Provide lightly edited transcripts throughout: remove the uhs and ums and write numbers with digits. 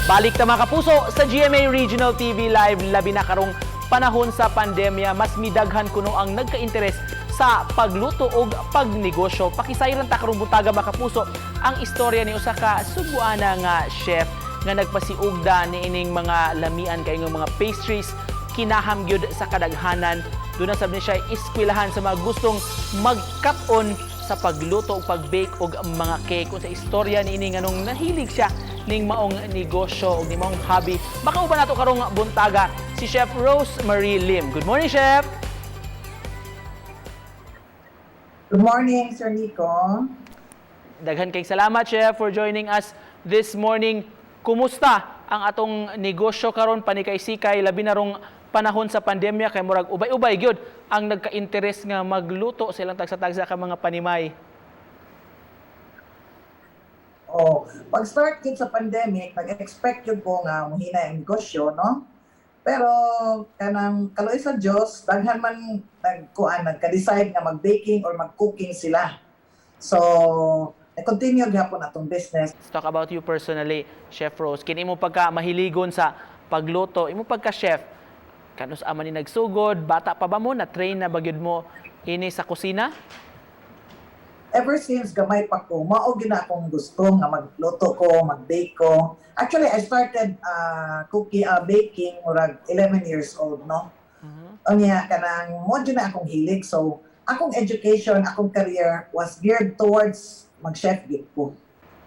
Balik ta, mga kapuso, sa GMA Regional TV Live. Labi na karong panahon sa pandemya, mas midaghan kuno ang nagka-interes sa pagluto og pagnegosyo. Pakisayran ta karong buntaga, mga kapuso, ang istorya ni usa ka Sugbuana nga chef nga nagpasiugda niining mga lamian kay nga mga pastries, kinaham gyud sa kadaghanan. Duna sab ni siya iskwilahan sa mga gustong magkat-on sa pagluto ug pag-bake og mga cake. Unsa istorya niini, nganong nahilig siya ning maong negosyo ug ning maong hobby? Makauban nato karong buntaga si Chef Rose Marie Lim. Good morning, Chef. Good morning, Sir Nico. Daghan kay salamat, Chef, for joining us this morning. Kumusta ang atong negosyo karon, panikay-sikay, labi na rong panahon sa pandemya, kay murag ubay-ubay gyud ang nagka-interes nga magluto sa ilang tagsa-tagsa ka mga panimay? Oh, pag-start gyud sa pandemic, nag-expect gyud ko nga muhina ang negosyo, no? Pero kanang kaluoy sa Dios, daghan man nagkuan, nagka-decide nga mag-baking or mag-cooking sila. So, nag-continue gyapon atong business. Let's talk about you personally, Chef Rose. Kini imo pagka mahiligon sa pagluto, imo pagka chef, kanus-a man ni nagsugod? Bata pa ba mo, na train na ba gyud mo ini sa kusina? Ever since gamay pa ko, mao gyud na akong gusto nga magluto ko, mag-bake ko. Actually, I started cooking, baking murag 11 years old, no? Unya kanang mao gyud na akong hilig. So, akong education, akong career was geared towards mag-chef gyud ko.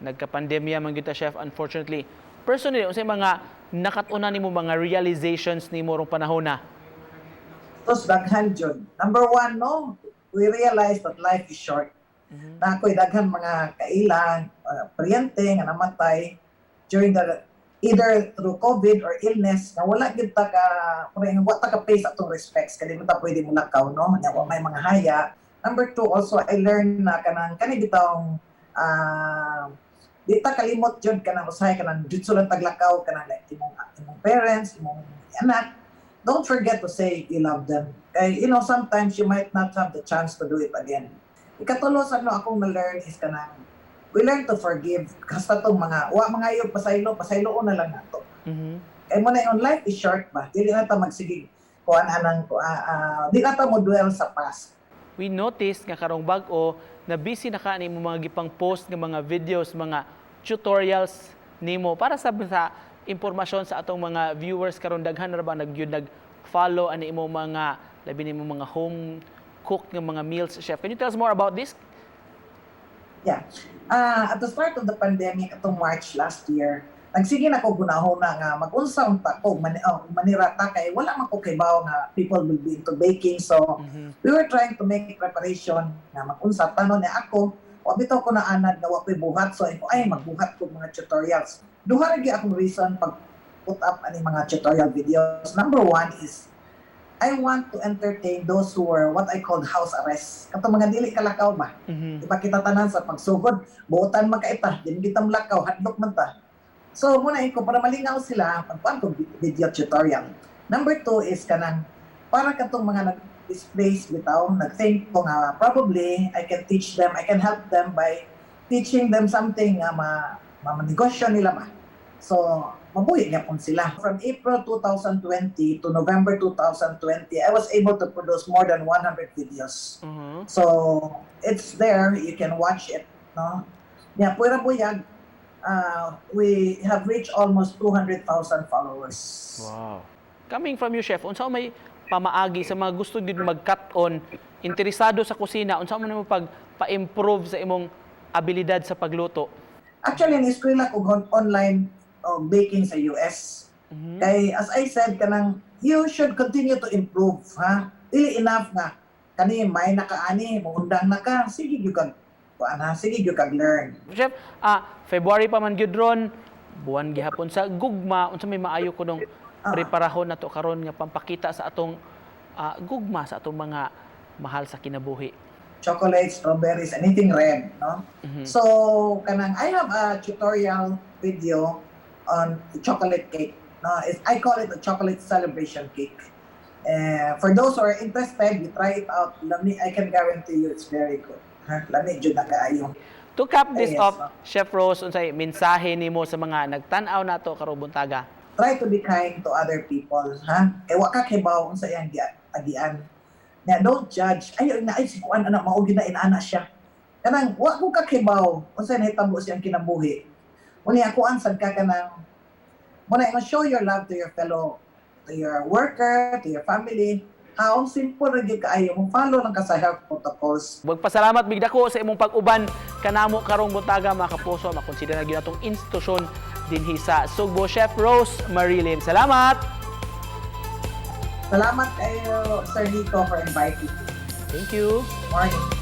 Nagka-pandemya man gyud ta, Chef, unfortunately. Personally, unsay mga nakat-unan nimo, mga realizations nimo rong panahon na? Tapos daghan jud. Number one, no, we realize that life is short. Na ako'y daghan mga kaila, paryente nga namatay during the either through COVID or illness nga wala gyud ta ka murag wa ta ka pay sa atong respects kay di man ta pwede mo lakaw, no, nya wa may mga haya. Number two, also I learned na kanang kani bitawng di ta kalimot jud kanang usahay kanang jutso lang taglakaw, kanang like imong parents, imong anak, don't forget to say you love them kay sometimes you might not have the chance to do it again. Ikatulo sa ano akong na-learn is kanang we learn to forgive hasta tong mga wa mga yung pasaylo, pasaylo na lang nato kay mao na yung life is short ba, dili na ta magsigig kuan anang di na ta mo dwell sa past. We noticed nga karong bag-o na busy na ka nimo mga gipang post nga mga videos, mga tutorials nimo. Para sa impormasyon sa atong mga viewers karon, daghan ra ba nagyud nag-follow ani imo mga, labi nimo mga home cooked nga mga meals, Chef? Can you tell us more about this? Yeah. At the start of the pandemic, atong March last year, nagsige na ko gunahon na nga mag-unsa unta ko manira ta kay wala man ko kibaw nga people will be into baking. So, we were trying to make preparation nga mag-unsa tanon ni ako, wa bitaw ko na anad nga wa ko'y buhat. So, ako ay magbuhat ko mga tutorials. Duha ra gyud akong reason pag put up ani mga tutorial videos. Number one is I want to entertain those who were what I called house arrest. Kato mga dili kalakaw ba? Mhm. Di ba kita tanan sa pagsugod, buotan man ka ita, di man kita mulakaw, hadlok man ta. So muna ko para malingaw sila, pagkuan ko video tutorial. Number two is kanang para katong mga nag-displace bitaw, nag-think ko nga probably I can teach them, I can help them by teaching them something nga ma manegosyo nila ba. So, mabuhi gyapon sila. From April 2020 to November 2020, I was able to produce more than 100 videos. So, it's there. You can watch it. No? Yeah, puwera buyag, we have reached almost 200,000 followers. Wow. Coming from you, Chef, unsa may pamaagi sa mga gusto gyud mag-cut on, interesado sa kusina, unsa man mo pag pa-improve sa imong abilidad sa pagluto? Actually, ni-eskwela ko online og baking sa US. Kay as I said, kanang you should continue to improve, ha. Dili enough nga kani may nakaani, muundang na ka, sige gyud kag kuan ha, sige gyud kag learn. Chef, February pa man gyud ron, buwan gihapon sa gugma, unsa may maayo kunong preparahon nato karon nga pampakita sa atong gugma sa atong mga mahal sa kinabuhi? Chocolate, strawberries, anything red, no? Mhm. So, kanang I have a tutorial video on chocolate cake. No, I call it a chocolate celebration cake. For those who are interested, you try it out. Lami, I can guarantee you it's very good. Ha? Lami jud na kaayo. To cap this Yes, off, ma'am. Chef Rose, unsay mensahe nimo sa mga nagtan-aw nato karong buntaga? Try to be kind to other people, ha? Kay wa ka kibaw unsa iyang agian. Nya don't judge. Ay, na ay si kuan ana, mao gyud na inana siya. Kanang wa ko ka kibaw unsa nahitabo siyang kinabuhi. Unya kuan sad ka, kanang muna ingon, show your love to your fellow, to your worker, to your family. How simple ra gyud kaayo mo follow lang ka sa health protocols. Magpasalamat mig dako sa imong pag-uban kanamo karong buntaga, mga kapuso, makonsider na gyud atong institusyon dinhi sa Sugbo, Chef Rose Marilyn. Salamat. Salamat kayo, Sir Nico, for inviting me. Thank you. Morning.